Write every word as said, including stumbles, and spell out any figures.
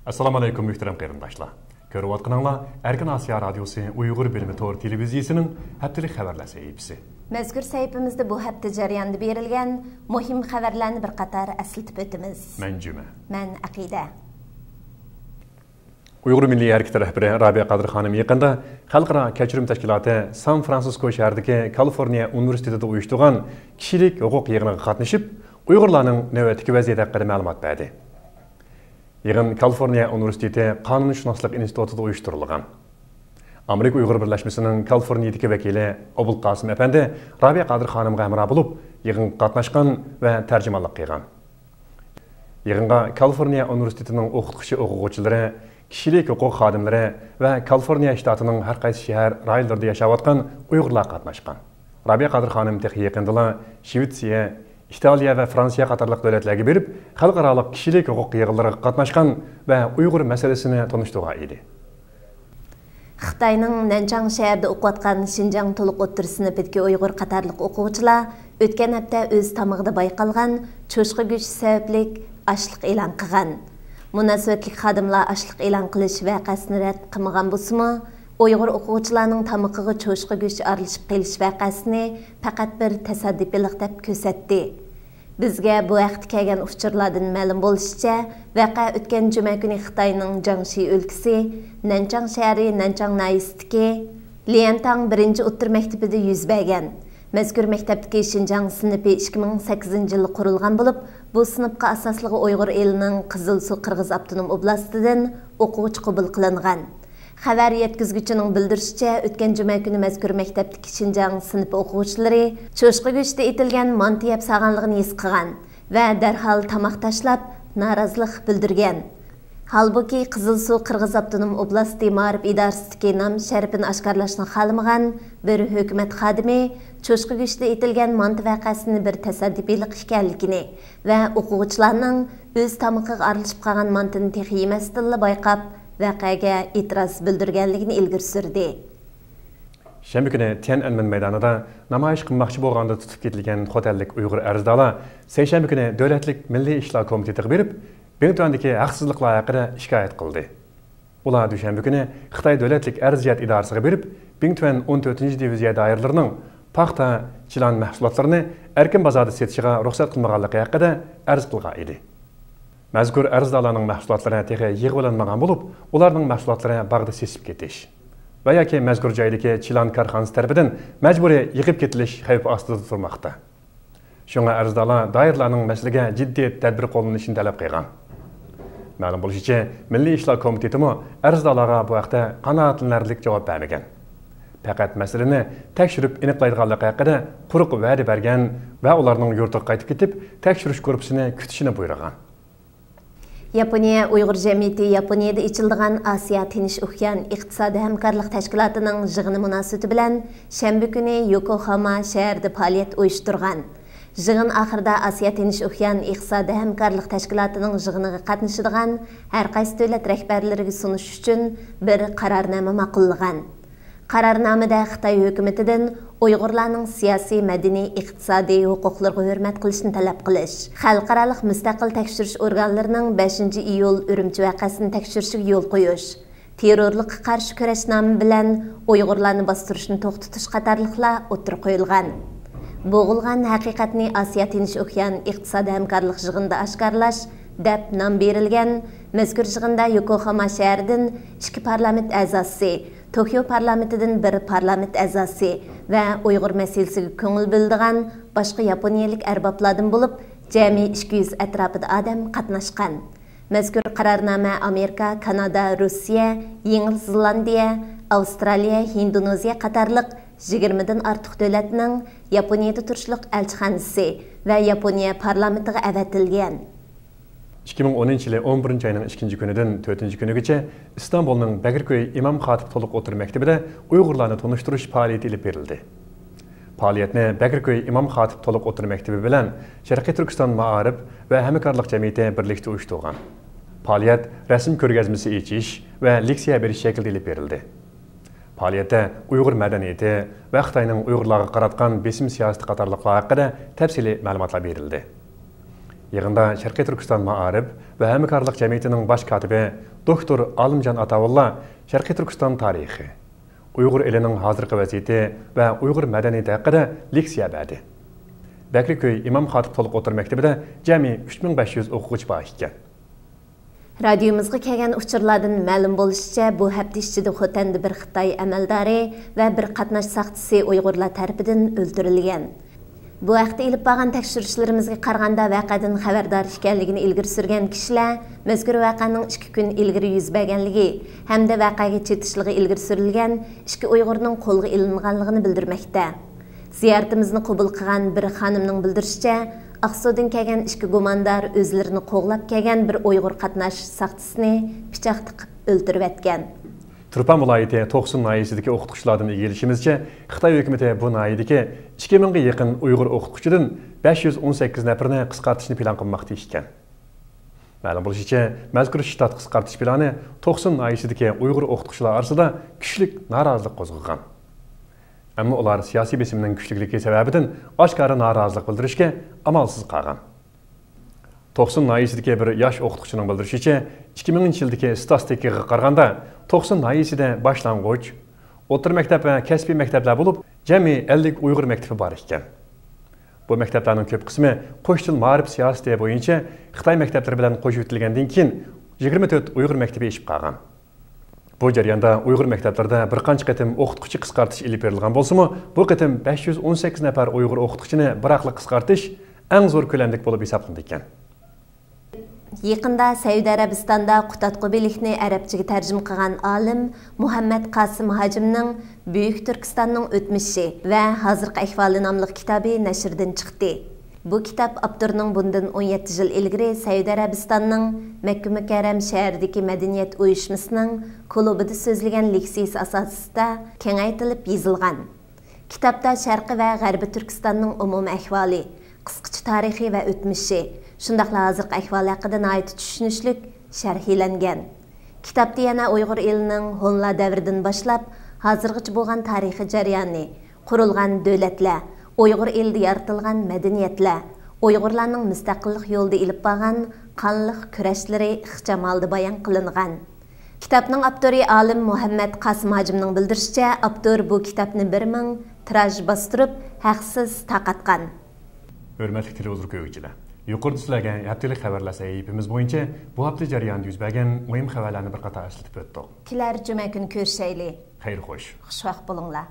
ئەسسالامۇ ئەلەيكۇم، مۆھتەرەم قېرىنداشلار. كۆرۈۋاتقىنىڭلار ئەركىن ئاسىيا رادىيوسى ئۇيغۇر بىلىمى تور تېلېۋىزىيىسىنىڭ ھەپتىلىك خەۋەرلەر سەھىپىسى. مەزكۇر سەھىپىمىزدە بۇ ھەپتە جەريانىدا بېرىلگەن مۇھىم خەۋەرلەرنى بىر قاتار ئەسلىتىپ ئۆتىمىز. مەن جۈمە. مەن ئەقىدە. ئۇيغۇر مىللىي ھەرىكىتى رەھبىرى رابىيە قادىر خانىم يېقىندا خەلقئارا كەچۈرۈم تەشكىلاتى سان فرانسىسكو شەھىرىدىكى كالىفورنىيە ئۇنىۋېرسىتېتىدا ئۇيۇشتۇرغان كىشىلىك ھوقۇق يىغىنىغا قاتنىشىپ، ئۇيغۇرلارنىڭ نۆۋەتتىكى ۋەزىيىتى ھەققىدە مەلۇمات بەردى. يىغىن كالىفورنىيە ئۇنىۋېرسىتېتى قانۇنشۇناسلىق ئىنستىتۇتىدا ئۇيۇشتۇرۇلغان. ئامېرىكا ئۇيغۇر بىرلەشمىسىنىڭ كالىفورنىيەدىكى ۋەكىلى ئوبۇلقاسىم ئەپەندى رابىيە قادىر خانىمغا ھەمراھ بولۇپ، يىغىنغا قاتناشقان ۋە تەرجىمانلىق قىلغان. يىغىنغا كالىفورنىيە ئۇنىۋېرسىتېتىنىڭ ئوقۇتقۇچى ئوقۇغۇچىلىرى، كىشىلىك ھوقۇق خادىملىرى ۋە كالىفورنىيە شتاتىنىڭ ھەر قايسى شەھەر رايونلىرىدا ياشاۋاتقان ئۇيغۇرلار قاتناشقان. رابىيە قادىر خانىم تېخى يېقىندىلا شىۋېتسىيە، ئىتالىيە ۋە فرانسىيە قاتارلىق دۆلەتلەرگە بېرىپ، خەلقئارالىق كىشىلىك ھوقۇق يىغىنلىرىغا قاتناشقان ۋە ئۇيغۇر مەسىلىسىنى تونۇشتۇرغان ئىدى. خىتاينىڭ نەنچاڭ شەھىرىدە ئوقۇۋاتقان شىنجاڭ تولۇق ئوتتۇرا سىنىپىدىكى ئۇيغۇر قاتارلىق ئوقۇغۇچىلار ئۆتكەن ھەپتە ئۆز تامىقىدا بايقالغان چوشقا گۆشى سەۋەبلىك ئاچلىق ئېلان قىلغان. مۇناسىۋەتلىك خادىملار ئاچلىق ئېلان قىلىش ۋەقەسىنى رەت قىلمىغان بولسىمۇ، ئۇيغۇر ئوقۇغۇچىلارنىڭ تامىقىغا چوشقا گۆشى ئارىلىشىپ قېلىش ۋەقەسىنى پەقەت بىر تاسادىپىيلىق دەپ كۆرسەتتى. بىزگە بۇ ھەقتە كەلگەن ئۇچۇرلاردىن مەلۇم بولۇشىچە، ۋەقە ئۆتكەن جۈمە كۈنى خىتاينىڭ جياڭشى ئۆلكىسى نەنچاڭ شەھىرى نەنچاڭ ناھىيەسىدىكى ليەنتاڭ بىرىنچى ئوتتۇرا مەكتىپىدە يۈز بەرگەن. مەزكۇر مەكتەپتىكى شىنجاڭ سىنىپى ئىككى مىڭ سەككىزىنچى يىلى قۇرۇلغان بولۇپ، بۇ سىنىپقا ئاساسلىقى ئۇيغۇر ئېلىنىڭ قىزىلسۇ قىرغىز ئاپتونوم ئوبلاستىدىن ئوقۇغۇچى قوبۇل قىلىنغان. خەۋەر يەتكۈزگۈچىنىڭ بىلدۈرۈشىچە، ئۆتكەن جۈمە كۈنى مەزكۇر مەكتەپتىكى شىنجاڭ سىنىپى ئوقۇغۇچىلىرى چوشقا گۆشىدە ئېتىلگەن مانتا يەپ سالغانلىقىنى ھېس قىلغان ۋە دەرھال تاماق تاشلاپ، نارازىلىق بىلدۈرگەن. ھالبۇكى، قىزىلسۇ قىرغىز ئاپتونوم ئوبلاستى مائارىپ ئىدارىسىدىكى نام شەرىپىنى ئاشكارىلاشنى خالىمىغان بىر ھۆكۈمەت خادىمى چوشقا گۆشىدە ئېتىلگەن مانتا ۋەقەسىنى بىر تاسادىپىيلىق ئىكەنلىكىنى ۋە ئوقۇغۇچىلارنىڭ ئۆز تامىقىغا ئارىلىشىپ قالغان مانتىنى تېخى يېمەستىنلا بايقاپ، ۋەقەگە ئېتىراز بىلدۈرگەنلىكىنى ئىلگىرى سۈردى. شەنبە كۈنى تيەنئەنمېن مەيدانىدا نامايىش قىلماقچى بولغاندا تۇتۇپ كېتىلگەن خوتەنلىك ئۇيغۇر ئەرزدارلار سەيشەنبە كۈنى دۆلەتلىك مىللىي ئىشلار كومىتېتىغا بېرىپ، بىڭتۈەندىكى ھەقسىزلىقلار ھەققىدە شىكايەت قىلدى. ئۇلار دۈشەنبە كۈنى خىتاي دۆلەتلىك ئەرزىيەت ئىدارىسىگە بېرىپ، بىڭتۈەن ئون تۆتىنچى دىۋىزىيە دائىرىلىرىنىڭ پاختا، چىلان مەھسۇلاتلىرىنى ئەركىن بازاردا سېتىشىغا رۇخسەت قىلمىغانلىقى ھەققىدە ئەرز قىلغان ئىدى. مەزكۇر ئەرزدارلارنىڭ مەھسۇلاتلىرى تېخى يىغىۋېلىنمىغان بولۇپ، ئۇلارنىڭ مەھسۇلاتلىرى باغدا سېسىپ كېتىش ۋە ياكى مەزكۇر جايدىكى چىلان كارخانىسى تەرىپىدىن مەجبۇرىي يىغىپ كېتىلىش خەۋپى ئاستىدا تۇرماقتا. شۇڭا ئەرزدارلار دائىرىلەرنىڭ مەسىلىگە جىددىي تەدبىر قوللىنىشىنى تەلەپ قىلغان. مەلۇم بولۇشىچە، مىللىي ئىشلار كومىتېتىمۇ ئەرزدارلارغا بۇ ھەقتە قانائەتلىنەرلىك جاۋاب بەرمىگەن. پەقەت مەسىلىنى تەكشۈرۈپ ئېنىقلايدىغانلىقى ھەققىدە قۇرۇق ۋەدە بەرگەن ۋە ئۇلارنىڭ يۇرتىغا قايتىپ كېتىپ، تەكشۈرۈش گۇرۇپپىسىنى كۈتۈشىنى بۇيرۇغان. ياپونىيە ئۇيغۇر جەمئىيىتى ياپونىيەدە ئېچىلىدىغان ئاسىيا تىنچ ئوكيان ئىقتىسادىي ھەمكارلىق تەشكىلاتىنىڭ يىغىنى مۇناسىۋىتى بىلەن شەنبە كۈنى يوكوھاما شەھىرىدە پائالىيەت ئۇيۇشتۇرغان. يىغىن ئاخىرىدا ئاسىيا تىنچ ئوكيان ئىقتىسادىي ھەمكارلىق تەشكىلاتىنىڭ يىغىنىغا قاتنىشىدىغان ھەر قايسى دۆلەت رەھبەرلىرىگە سۇنۇش ئۈچۈن بىر قارارنامە ماقۇللىغان. قارارنامىدە خىتاي ھۆكۈمىتىدىن ئۇيغۇرلارنىڭ سىياسىي، مەدەنىي، ئىقتىسادىي ھوقۇقلىرىغا ھۆرمەت قىلىشنى تەلەپ قىلىش، خەلقئارالىق مۇستەقىل تەكشۈرۈش ئورگانلىرىنىڭ بەشىنچى ئىيۇل ئۈرۈمچى ۋەقەسىنى تەكشۈرۈشىگە يول قويۇش، تېررورلۇققا قارشى كۈرەش نامى بىلەن ئۇيغۇرلارنى باستۇرۇشنى توختىتىش قاتارلىقلار ئوتتۇرىغا قويۇلغان. بوغۇلغان ھەقىقەتنى ئاسىيا تىنچ ئوكيان ئىقتىسادىي ھەمكارلىق يىغىنىدا ئاشكارىلاش دەپ نام بېرىلگەن مەزكۇر يىغىندا يوكوھاما شەھىرىدىن ئىككى پارلامېنت ئەزاسى، توكيو پارلامېنتىدىن بىر پارلامېنت ئەزاسى ۋە ئۇيغۇر مەسىلىسىگە كۆڭۈل بۆلىدىغان باشقا ياپونىيەلىك ئەربابلاردىن بولۇپ، جەمئىي ئىككى يۈز ئەتراپىدا ئادەم قاتناشقان. مەزكۇر قارارنامە ئامېرىكا، كانادا، روسىيە، يېڭى زېلاندىيە، ئاۋسترالىيە، ھىندونېزىيە قاتارلىق يىگىرمىدىن ئارتۇق دۆلەتنىڭ ياپونىيەدە تۇرۇشلۇق ئەلچىخانىسى ۋە ياپونىيە پارلامېنتىغا ئەۋەتىلگەن. ئىككى مىڭ ئونىنچى يىلى ئون بىرىنچى ئاينىڭ ئىككىنچى كۈنىدىن تۆتىنچى كۈنىگىچە ئىستانبۇلنىڭ بەكرىكۆي ئىمام خاتىپ تولۇق ئوتتۇرا مەكتىپىدە ئۇيغۇرلارنى تونۇشتۇرۇش پائالىيىتى ئېلىپ بېرىلدى. پائالىيەتنى بەكرىكۆي ئىمام خاتىپ تولۇق ئوتتۇرا مەكتىپى بىلەن شەرقىي تۈركىستان مائارىپ ۋە ھەمكارلىق جەمئىيىتى بىرلىكتە ئۇيۇشتۇرغان. پائالىيەت رەسىم كۆرگەزمىسى ئېچىش ۋە لېكسىيە بېرىش شەكلىدە ئېلىپ بېرىلدى. پائالىيەتتە ئۇيغۇر مەدەنىيىتى ۋە خىتاينىڭ ئۇيغۇرلارغا قاراتقان بېسىم سىياسىتى قاتارلىقلار ھەققىدە تەپسىلىي مەلۇماتلار بېرىلدى. يىغىندا شەرقىي تۈركىستان مائارىپ ۋە ھەمكارلىق جەمئىيىتىنىڭ باش كاتىپى دوكتور ئالىمجان ئاتاۋۇللا شەرقىي تۈركىستان تارىخى، ئۇيغۇر ئېلىنىڭ ھازىرقى ۋەزىيىتى ۋە ئۇيغۇر مەدەنىيىتى ھەققىدە لېكسىيە بەردى. بەكرىكۆي ئىمام خاتىپ تولۇق ئوتتۇرا مەكتىپىدە جەمئىي ئۈچ مىڭ بەش يۈز ئوقۇغۇچى بار ئىكەن. رادىيومىزغا كەلگەن ئۇچۇرلاردىن مەلۇم بولۇشىچە، بۇ ھەپتە ئىچىدە خوتەندە بىر خىتاي ئەمەلدارى ۋە بىر قاتناش ساقچىسى ئۇيغۇرلار تەرىپىدىن ئۆلتۈرۈلگەن. بۇ ھەقتە ئېلىپ بارغان تەكشۈرۈشلىرىمىزگە قارىغاندا، ۋەقەدىن خەۋەردار ئىكەنلىكىنى ئىلگىرى سۈرگەن كىشىلەر مەزكۇر ۋەقەنىڭ ئىككى كۈن ئىلگىرى يۈز بەرگەنلىكى ھەمدە ۋەقەگە چېتىشلىقى ئىلگىرى سۈرۈلگەن ئىككى ئۇيغۇرنىڭ قولغا ئېلىنغانلىقىنى بىلدۈرمەكتە. زىيارىتىمىزنى قوبۇل قىلغان بىر خانىمنىڭ بىلدۈرۈشىچە، ئاقسۇدىن كەلگەن ئىككى گۇماندار ئۆزلىرىنى قوغلاپ كەلگەن بىر ئۇيغۇر قاتناش ساقچىسىنى پىچاق تىقىپ ئۆلتۈرۈۋەتكەن. تۇرپان ۋىلايىتى توقسۇن ناھىيەسىدىكى ئوقۇتقۇچىلاردىن ئىگىلىشىمىزچە، خىتاي ھۆكۈمىتى بۇ ناھىيەدىكى ئىككى مىڭغا يېقىن ئۇيغۇر ئوقۇتقۇچىدىن بەش يۈز ئون سەككىز نەپىرىنى قىسقارتىشنى پىلان قىلماقتا ئىكەن. مەلۇم بولۇشىچە، مەزكۇر شتات قىسقارتىش پىلانى توقسۇن ناھىيەسىدىكى ئۇيغۇر ئوقۇتقۇچىلار ئارىسىدا كۈچلۈك نارازىلىق قوزغىغان. ئەمما ئۇلار سىياسىي بېسىمنىڭ كۈچلۈكلۈكى سەۋەبىدىن ئاشكارا نارازىلىق بىلدۈرۈشكە ئامالسىز قالغان. توقسۇن ناھىيەسىدىكى بىر ياش ئوقۇتقۇچىنىڭ بىلدۈرۈشىچە، ئىككى مىڭىنچى يىلدىكى ستاتىستىكىغا قارىغاندا، توقسۇن ناھىيەسىدە باشلانغۇچ، ئوتتۇرا مەكتەپ ۋە كەسپىي مەكتەپلەر بولۇپ، جەمئىي ئەللىك ئۇيغۇر مەكتىپى بار ئىكەن. بۇ مەكتەپلەرنىڭ كۆپ قىسمى قوش تىل مائارىپ سىياسىتى بويىچە خىتاي مەكتەپلىرى بىلەن قوشۇۋېتىلگەندىن كېيىن، يىگىرمە تۆت ئۇيغۇر مەكتىپى ئېچىپ قالغان. بۇ جەرياندا ئۇيغۇر مەكتەپلىرىدە بىر قانچە قېتىم ئوقۇتقۇچى قىسقارتىش ئېلىپ بېرىلغان بولسىمۇ، بۇ قېتىم بەش يۈز ئون سەككىز نەپەر ئۇيغۇر ئوقۇتقۇچىنى بىراقلا قىسقارتىش ئەڭ زور كۆلەملىك بولۇپ ھېسابلىنىدىكەن. يېقىندا سەئۇدى ئەرەبىستاندا قۇتادغۇ بىلىكنى ئەرەبچىگە تەرجىمە قىلغان ئالىم مۇھەممەد قاسىم ھاجىمنىڭ بۈيۈك تۈركىستاننىڭ ئۆتمۈشى ۋە ھازىرقى ئەھۋالى ناملىق كىتابى نەشردىن چىقتى. بۇ كىتاب ئاپتورنىڭ بۇندىن ئون يەتتە يىل ئىلگىرى سەئۇدى ئەرەبىستاننىڭ مەككە مۇكەررەم شەھىرىدىكى مەدەنىيەت ئۇيۇشمىسىنىڭ كۇلۇبىدا سۆزلىگەن لېكسىيىسى ئاساسىدا كېڭەيتىلىپ يېزىلغان. كىتابتا شەرقىي ۋە غەربىي تۈركىستاننىڭ ئومۇمىي ئەھۋالى، قىسقىچە تارىخى ۋە ئۆتمۈشى، شۇنداقلا ھازىرقى ئەھۋالى ھەققىدە ناھايىتى چۈشىنىشلىك شەرھلەنگەن. كىتابتا يەنە ئۇيغۇر ئېلىنىڭ ھونلا دەۋرىدىن باشلاپ ھازىرغىچە بولغان تارىخىي جەريانى، قۇرۇلغان دۆلەتلەر، ئۇيغۇر ئېلىدە يارىتىلغان مەدەنىيەتلەر، ئۇيغۇرلارنىڭ مۇستەقىللىق يولىدا ئېلىپ بارغان قانلىق كۈرەشلىرى ئىخچام ھالدا بايان قىلىنغان. كىتابنىڭ ئاپتورى ئالىم مۇھەممەد قاسىم ھاجىمنىڭ بىلدۈرۈشىچە، ئاپتور بۇ كىتابنى بىر مىڭ تىراژ باستۇرۇپ، ھەقسىز تارقاتقان. ھۆرمەتلىك تېلېۋىزور كۆرگۈچىلەر، يۇقىرىدا سىلەرگە ھەپتىلىك خەۋەرلەر سەھىپىمىز بويىچە بۇ ھەپتە جەريانىدا يۈز بەرگەن مۇھىم خەۋەرلەرنى بىر قاتار ئەسلىتىپ ئۆتتۇق. كېلەر جۈمە كۈنى كۆرۈشەيلى. خەير خوش. خۇشۋاق بولۇڭلار.